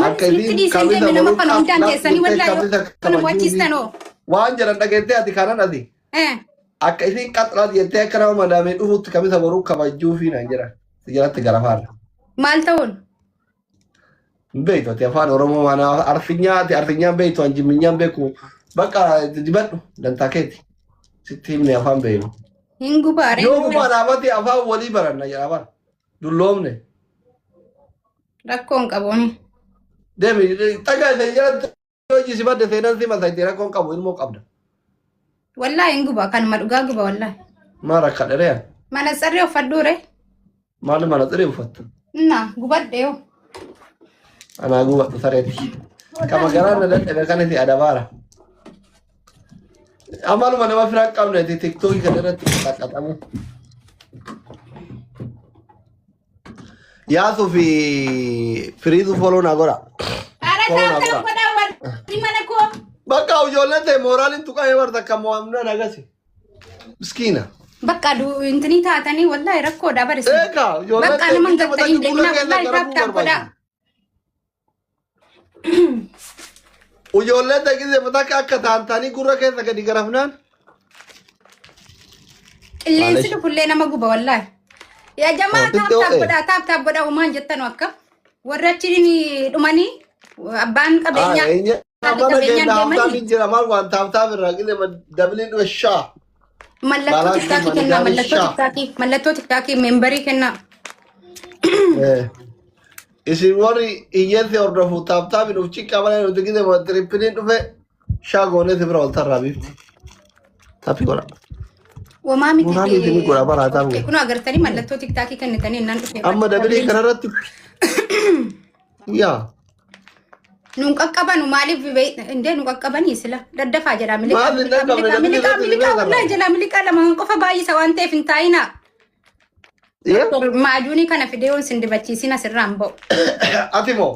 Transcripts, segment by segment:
Maal Akka isinitti isiin dhiisee hin kamisa deemne nama boruu kana hundaan qaxxaaf teessanii jettee wallaahi kamisa yoo nama kabajuufi wachiistanoo. waan jedhan dhageettee ati kanan ati. Eh. Akka isiin qaxxaaf jettee akka nama madaamee dhufutti kamisa boruu kabajuufi naan jedhan. Si jalatti garafaarra. Maal ta'uun? Hin beektu ati afaan Oromoo waan arfinyaa ati arfinyaan beektu an jimminyaan beeku. Bakka dibadhu dantaa keeti. Sitti himne afaan beeknu. Hin gubaare. Yoo gubaa dhaabate afaan walii baranna jedha bara. Dulloomne. Rakkoon qabuuni. Deemi dhagaa isa jalatti hojii si badde seenan si masa itti rakkoon qabu ilmoo qabda. Wallaahi hin guba kanuma dhugaa guba wallaahi. Maa rakkadhe ree? Mana tsarri uffadhuu ree? Maal mana tsiree uffatta? Na gubadhe yoo. Anaa gubadhu sareeti. Kama garaan na dadhabe kan itti adabaara. Amaluma nama firaa qabne tiktookii kana irratti qaxaqaxamu. Yaasuu fi firiizuu foloo naa godha. Ara Foloo naa taap taap godha. godhaa warri mana koo. Bakka ijoolleen ta'e mooraaliin tuqamee barta akka mo'amnaan agasi. Miskiina. Bakka intinii taatanii wallaahi rakkoodha barisa. Eegaa ijoolleen Bakka ta'e nama hin biyya gattanii hin mataa gurra deeminaa keessa wallaahi taap garafuu taap godhaa. barbaadu. Ijoolleen ta'e gisee mataa akka taantaanii gurra keessa gadi garafnaan. Qilleensi Maalish. dhufullee nama guba wallaahi. Yaa jamaa Oh, taap xiqqoo taap ee. godhaa taap taap godhaa uumaan jettanu akka warri achi dhumanii abbaan qabeenyaa Eenye haati mana qabeenyaan keenya deemanii haftaamin jira maal waan taaftaaf irraa gisee dabiliin dhufe shaa. mallattoo Balaa tiktaakii kun kennaa manigaali mallattoo shaa. tiktaakii mallattoo tiktaakii membarii kennaa. Isin warri hiyyeessi hordofu taaptaabiin uf ciqqaa malee nuti gisee tirippiniin dhufe shaa goonee si bira ol tarraa biifti. Taappii godha. Wamaa miti Muraan isin godha bara haa ta'u. Kun agartanii mallattoo tiktaakii kennitanii innaan dhufe. Amma dabilii kanarratti yaa Nuun qaqqabanu maaliif indee nu qaqqabanii sila daddafaa jedhaa miliqaa Maal hin miliqaa dhaqqabne miliqaa dabilii miliqaa irratti miliqaa ni wallaahi jalaa miliqaa lama qofa baay'isa waan ta'eef hin taa'inaa. beekarra. Maajuunii kana fidee yoon sin dibachiisin asirraa hin ba'u. Ati moo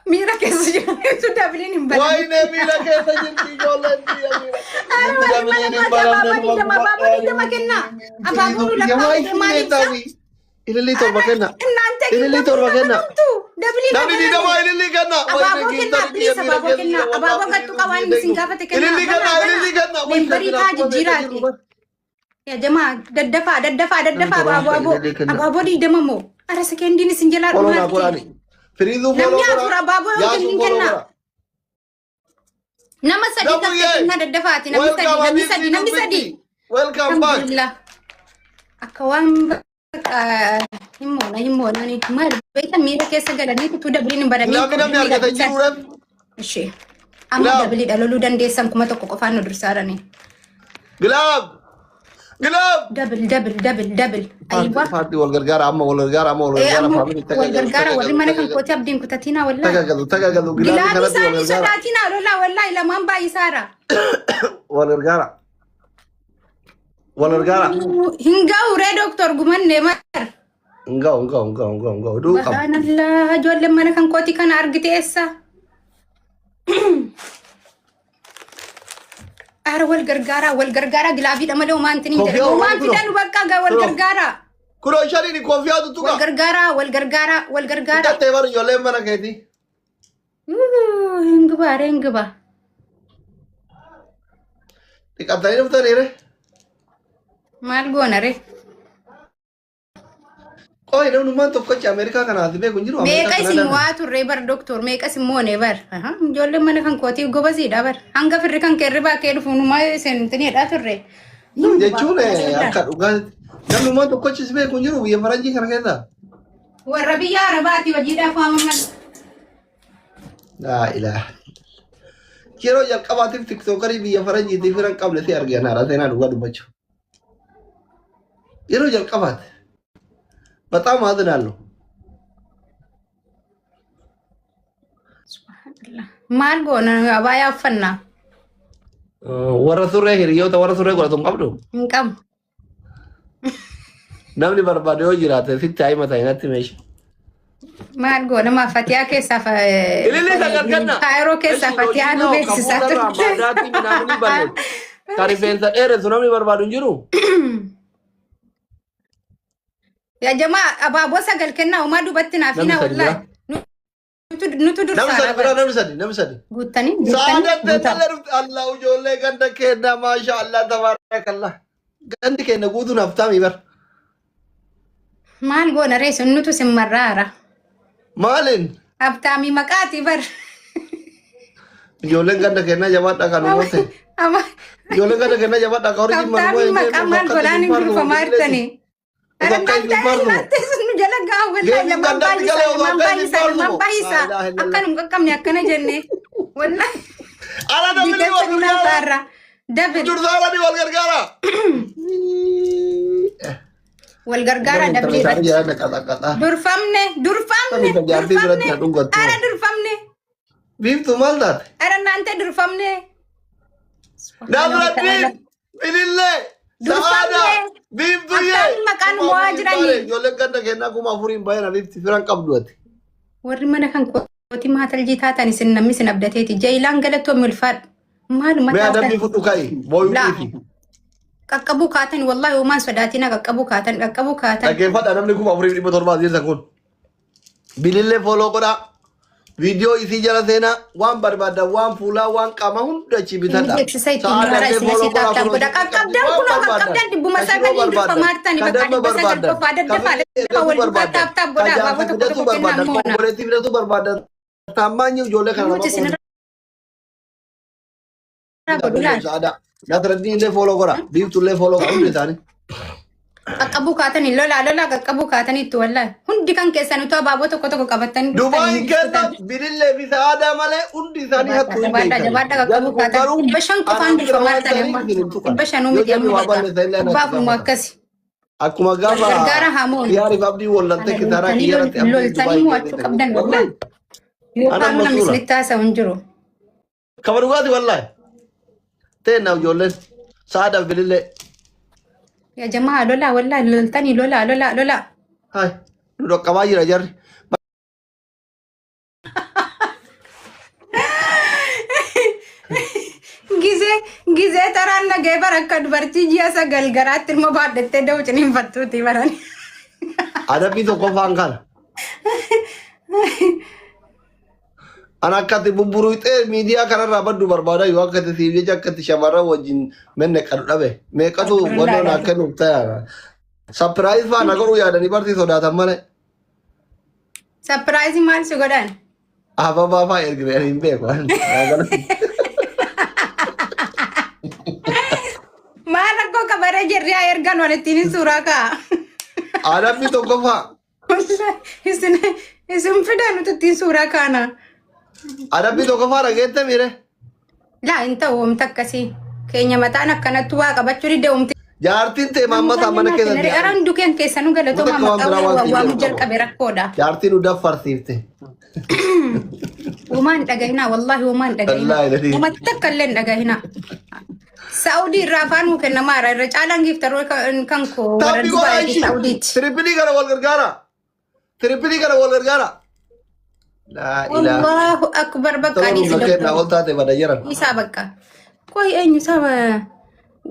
Miira keessa jiru dabiliin hin banamne. Waayinee miila keessa jirti ijoolleen biyya miila. Arra Dabiliin hin mana banamne abaaboo 20 abaaboo 20 kenna. Abaaboo nu lakkaa'u maal ibsa? Ilillii 7 kenna. እናንተ Ilillii 7 kenna. Dabiliin Namni 20 ilillii kenna. Abaaboo kenna please abaaboo kenna abaaboo gattu qabaan isin gaafate kenna. Ilillii kenna ilillii kenna. Membarii taa jijjiiraati. Yaa jamaa daddafaa daddafaa daddafaa abaaboo abaaboo abaaboo 20 moo ara sekendiin isin jalaa Foloo naa dhumaa godhaani. Firiizuu foloo Namni godhaa. 4 abaaboo yoo Yaasuu kennin foloo kenna. godhaa. Nama 3 takka Namuyyee. kenna daddafaati namni 3 Welcome namni Habibti 3 namni Dubbiti. 3. Welcome back. Alhamdulillah. Akka waan bakka hin moona hin moona ni maal beektan miira keessa galanii utuu dabiliin hin banamiin Gilaafi namni argate hin jiru reef. Ishee. Amma Gilaaf. dabiliidha loluu dandeessan 1000 qofaan nu dursaarani. Gilaaf. Gilaaf. Dabil dabil dabil dabil. Ayiwa. Paartii wal gargaara amma wal gargaara amma wal Ee gargaara amma faamilii wal gargaara warri mana kan kooti abdiin kutatinaa wallaahi. Tagagalu tagagalu gilaafi Gilaabii kanatti wal isaanii gargaara sodaatinaa lolaa wallaahi lamaan baay'isaara. wal gargaara wal gargaara. Hin ga'u ree dooktor gumanne mar. Hin ga'u hin ga'u hin ga'u hin ga'u hin ga'u du'uu qaba. Subhaanallah ijoolleen mana kan kooti kana argite eessa? Ara wal gargaaraa wal gargaaraa gilaabiidha malee homaa hin Kofiyaa jedhu. Homaa homaa kunoo. fidanu bakka gaa wal Kunoo. gargaaraa. Kunoo shaniin kofiyaa tuttuqa. Wal gargaaraa wal gargaaraa wal gargaaraa. Hidhattee bara ijoolleen mana keetii. Hin gubaa ree hin gubaa. Dhiqattanii dhuftanii ree. Maal goona ree? Qoy namnummaan tokkochi Ameerikaa kanaati beeku hin jiru. Ameerikaa Meeqa isin Kanaadaa. waa turre bar doktor meeqa isin moone bar. Aha, Ijoolleen mana kan kootii gobaziidha bar. Hanga firri kan kee irribaa kee dhufu numaa isin intiniidha turre. Jechuun akka dhugaatti namnummaan tokkochi si beeku hin jiru biyya faranjii kana keessa. Warra biyya Arabaati hojiidhaaf waamaman. Laa ilaaha. Yeroo jalqabaatiif tiktookarii biyya faranjiitiif fira hin qabne si argina haadha seenaa dhugaa dubbachuu. Yeroo jalqabaati. Baxaam አዝናለሁ። Subhanallah. Maal goona abaayaa uffannaa Warra surree hiriyoota warra surree godhatu hin qabdu. hin qabnu. Namni barbaadu yoo jiraate sitti haa himatan natti meesha. Maal goona maa fatiyaa keessaa Ililii sagal kenna. Kaayiroo keessaa fatiyaa nu beeksisaa turte. Ka rifeensa dheeressu namni barbaadu hin jiru. Yaa jamaa, abaaboo sagal kennaa, homaa duubatti naaf Namni hina sadi wallaahi. jira. Nutu Namni dursaara sadi bira bara. namni sadi, namni sadi. Guuttanii guuttanii Sa'aadat guutaa. teellee dhufte. Allah, ijoollee ganda keenya, maasha Allah, tabaarakallah. Gandi keenya guutuun haftaamii bar. Maal goona reessu, nutu sin marraara. Maaliin? Habtaamii maqaati bar. Ijoolleen ganda keenyaa jabaadhaa kan uummate. Ama Ijoolleen ganda keenyaa jabaadhaa kan horii habtaamii maqaa maal godhaan hin durfamaa jirtanii. Osoo akka isin fardu. Nu jala gaa wallahi. Geemiin Lamaan gandatti baay'isaa galee osoo lamaan akka isin baay'isaa lamaan fardu. baay'isaa Laa ilaaha illallah. akka nu qaqqabne akkana jenne wallahi. Ala namni Diigamsa wal nunaa gargaara. saarra double. Dursaarani wal gargaara. Wal gargaara double irratti. Durfamne, durfamne, Taphni jaartii biratti durfamne. na dhungattu. Ara durfamne. Biiftuu, maal taate? Ara naante durfamne. Nasraddiin, Bilillee, Durfamne. Sa'aada, Biiftuyyee. Akkaan maqaan mo'aa jiranii. Ijoolleen ganda kennaa 4000 baay'ina biifti firan qabdu ati. Warri mana kan kooti maataljii taatan isin namni isin abdateeti. Jayilaan, galatoomi, ulfaadhu. Maaluma Mee taatan? Adabbii fudhu ka'i booyuu Laa. dhiifi. Qaqqabuu kaatan wallahi, homaan sodaatina, qaqqabuu kaatan, qaqqabuu kaatan. Dhaggeeffadha, namni 4700 jirtan kun. Bilillee follow godhaa. Viidiyoo isii jala seenaa, waan barbaadan, waan fuulaa, waan qaamaa hunda achi bitadha. Inni beeksisa ittiin haaraa isin asii taaptaan godha. Qaqqabdan kunoo, qaqqabdan, 900n durfamaa jirtani, bakka 900 qofaa, daddafaa daddafaa, wal duukaa tap tap godhaa, abaaboo tokko tokko kennaa moona. Obboleettii fidatu barbaadan. Taammaanyi ijoollee kana Nuti isin irraa godhu laal. Sa'aadaa. Nasraddiin illee follow godha. Biiftuu illee follow godha hundi isaanii. Qaqqabuu kaatanii, lolaa lolaa, qaqqabuu kaatanii itti wallaahi. Hundi kan keessan utuu abaaboo tokko tokko qabatanii Dubaay dhuftanii. keessa bilillee fi sa'aadaa malee hundi isaanii hattuu hin Jabaadhaa, beekan. jabaadhaa, qaqqabuu kaatan. 500 qofaan durfamaa jirtani amma. 500 miti amma bakka. Dhibbaafuma akkasi. Akkuma gaafa Gargaara hamoon. Kiyaariif abdii wallante kitaaraa Loltanii kiyyaratti abdii loltanii mo'achuu qabdan wallaahi. Yookaan Ana namni masuura. isinitti haasa'u hin jiru. Kama dhugaati wallaahi. Teenna ijoolleen sa'aadaaf bilillee. Yaa jamaa, lolaa wallaahi, loltanii, lolaa lolaa lolaa. Hai, nu dhaqqabaa jira jarri. Gizee gizee taraan nagee bara akka dubartii ji'a 9 garaatti ilma baadhattee da'u ciniinfattuuti baran. Adabbii tokkoffaan kana. An akkatti bubburuuxee miidiyaa kanarraa baddu barbaada, yoo akkatti siif jecha akkatti shamarran wajjin menne qadu dhabe. Meeqatu wantoon akka nuuf ta'an. Surprise faa na godhuu yaadanii bartii sodaatan malee. Surprise maal si godhan? Ababaa faa ergine, ani hin beeku. Maal rakkoo qabaree jirri, haa ergan, walittiin suuraa ka'a. Adabbii tokkoffaa. Isin isin fidaa, nuti ittiin suuraa kaana. Adabbii tokkoffaa dhageette miire. Laa, hin ta'u wamta akkasii. Keenya mataan akkanatti waa qabachuu dide umti. Jaartiin ta'e maammataa mana keessatti. Ara hunduu keen keessanuu galatoomaa, Bakka waan maqaa biraa waan waan waamuu siin jedhu jalqabe rakkoodha. Jaartiin nu daffarsiifte. Uumaan hin dhagahinaa wallaahi, uumaan hin dhagahinaa. Wallaahi ladii. Uummata takka illee hin dhagahinaa. Saa'udii irraa afaan nuu kennamaa irra irra caalaan giiftaroo kan koo warra Taapii godhaa Dubaayii fi ishii. Saa'udiiti. Triple kana wal gargaara. Triple kana wal gargaara. Laa ilaaha. Allahu akbar, bakka Ta'uu adiisi nu kennaa ol taate bada jiran. Isaa bakka. Qoy, eenyu saba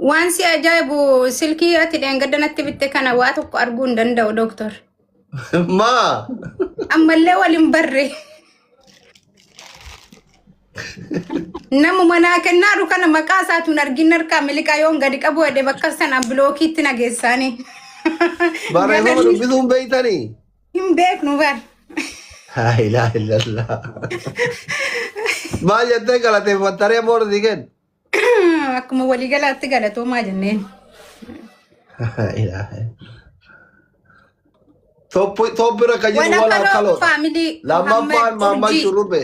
waan si ajaa'ibu, silkii ati dheengadda natti bitte kana waa tokko arguu hin danda'u, doctor. Maa? Ammallee wal hin barre. Namuma naa kennaaru kana maqaa isaatu hin argin, harkaa miliqaa, yoon gadi qabu jedhe bakka sanaan blockiitti nageessaanii. Barreeffama Galanii dubbisuun beektanii? Hin beeknu bar. Laa ilaaha illallah. Maal jettee galateeffattaree boordii kennu? Akkuma waliigalaatti galatoomaa jenneen. Laa ilaaha. Top irra kan jiru wal Walakkaloo akkaloodha. Family. Lammaffaan Maamman Urjii. Shurrube.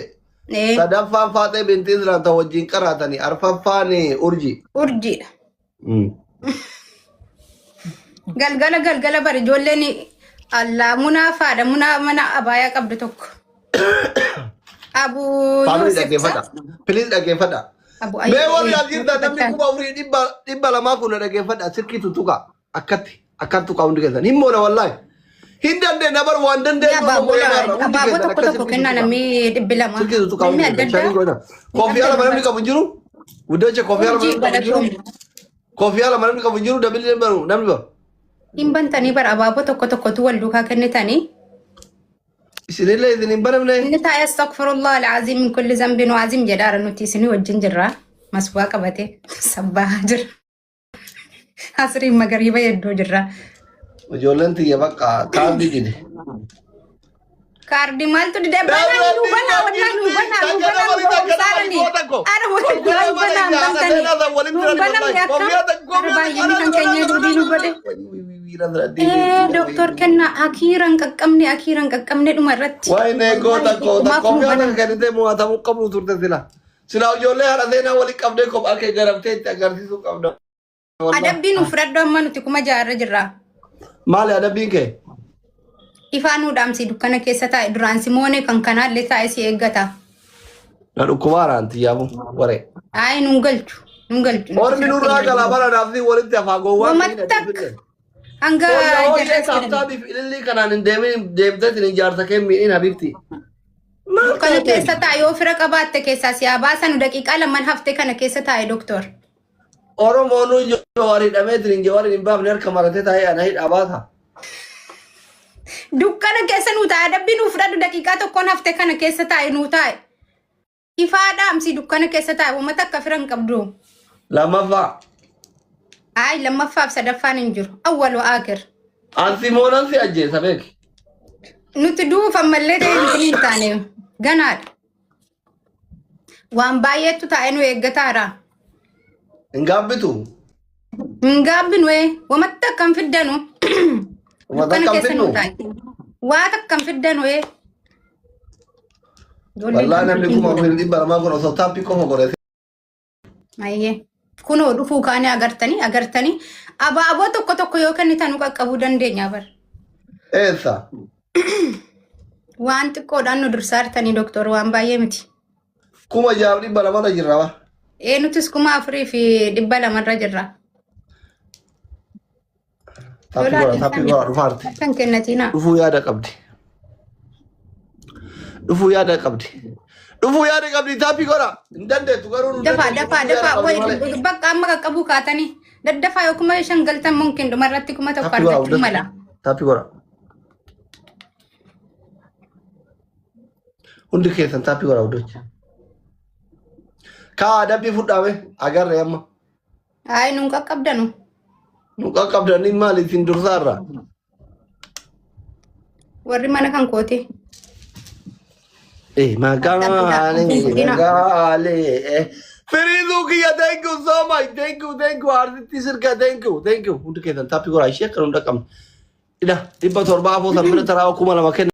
Sadaffaan Faaxee Binti Israan ta wajjin qaraatanii. Arfaffaan Urjii. Urjiidha. Galgala galgala bari ijoolleen allaa munaa faadha, munaa mana abaayaa qabdu tokko. Abu Family, Yoosef dhaggeeffadha. Please dhaggeeffadha. Abu Mee warri as jirtan, namni 4200 kun dhaggeeffadha. Silkii tuttuqa. Akkatti akkatti tuqa hundi keessan. Hin moona wallaahi. Hin dandeenya bar, waan dandeenyu Abaaboo amma irra hundi abaaboo keessan tokko akka tokko silkii kennaa tuttuqa. namni 200. Silkii tuttuqa Namni hundi adda keessan. Shanii addaa. godha. Koofiyaa lama namni qabu hin jiru. Guddacha, koofiyaa lama Urjii namni qabu hin jiru. galatoomi. Koofiyaa lama namni qabu hin jiru. Dabili baru namni baru. Hin bantanii bara abaaboo tokko tokkotu wal duukaa kennitanii. Isinillee isin hin banamne. Inni taa'ee astaghfirullah al-azim min kulli zambin waazim jedhaara nuti isinii wajjin jirra. Maswaa qabatee sabbaa jira. Asriin magariiba hedduu jirra. Ijoolleen tiyya bakka kaardii dide. Kaardii maaltu dide? Banaa nu banaa wallaahi nu banaa nu banaa nu barumsaarani. Ara wallaahi banaa hin bantanii. Nu hin banamne akka ara baay'inni kan keenya duudii nu godhe. Doktor kennaa akiira hin qaqqabne akiira hin qaqqabne dhuma irratti. Wayne goota Wallaahi goota dhumaaf nu kophee banan. kennitee mo'atamuu qabdu turte sila. Sila ijoollee haadha seenaa waliin qabdee kophaa kee garamtee itti agarsiisuu qabda. Wallahi. Adabbii nu fudhadhu amma nuti 6000 irra jirra. Maali adabbiin kee? Ifaa nuu dhaamsi dukkana keessa taa'e duraan simoonee kan kanaallee taa'e si eeggata. Na dhukkubaaraan tiyyaamu waree. Ayi nuun galchu nuun galchu. Nuti Ormi fira nurraa keenya galaa jiru. bara naafsi walitti hafaa gowwaa Wama ta'in takka adda hanga Hooyya hooyyee jarras jedhan. taaftaatiif ilillii kanaan hin deemin deemteetiin hin jaarsa kee miidhin habibti. Maal Dukkana taate? keessa taa'e yoo fira qabaatte keessaa si haa baasanu daqiiqaa lamaan hafte kana keessa taa'e doktor. Oromoon jawaar hidhameetiin hin jawaar hin baafne harka maratee taa'ee ana hidhaa baasa. Dukkana keessa nuu taa'e adabbii nuu fudhadhu daqiiqaa tokkoon hafte kana keessa taa'e nuu taa'e. Ifaa dhaamsi dukkana keessa taa'e uummata akka fira hin qabdu. Lammaffaa. Ayi lammaffaaf sadaffaan hin jiru. Awwal wa aakir. Ansi moonan si ajjeesa beeki. Nuti duuf ammallee ta'e nuti hin taane ganaadha. Waan baay'eetu taa'ee nu eeggataara. Hin gaabbitu. Hin gaabbinu ee. Wamatti akkam fiddanu. Wamatti Dukkana akkam keessa nu fidnu? taa'e. Waa akkam fiddanu ee. Ijoolleen Wallaa kan namni hin kuma godhan. afurii dhibba lamaa kun osoo taappii qofa godhe. Ayyee. Kunoo dhufuu kaanii agartanii agartanii abaaboo tokko tokko yoo kennitan nu qaqqabuu dandeenya bar. Eessa? Waan xiqqoodhaan nu dursaa jirtanii doktor waan baay'ee miti. 6200rra jirra ba. Ee nutis 4200rra jirra. Taappii Lolaa godha taappii godha dhufaarti. Kan kennatina. Dhufuu yaada qabdi. Dhufuu yaada qabdi. Dhufuu yaada qabdi taappii godha. Hin dandeettu garuu nu Dafaa dandeettu. dafaa Dhufuu yaada dafaa qabdi malee. wayi bakka amma qaqqabuu kaatanii daddafaa yoo 5000 galtan mumkin dhumarratti 1000 Taappii godha argachuu hunda. mala. Taappii godha. Hundi keessan taappii godha hundochi. Kaa adabbii fudhaame agarre amma. Ayi nun qaqqabdanu. Nu qaqqabdanii maali isin dursaarra? Warri mana kan kooti. Eh, magaalee, magaalee. Firiizuu kiyya, thank you so much, thank you, thank you, artisti sirka, thank you, thank you. Hundi keessan taappii godhaa ishee akka nu dhaqqabne. Ida 704 san bira taraa 2000 kenna.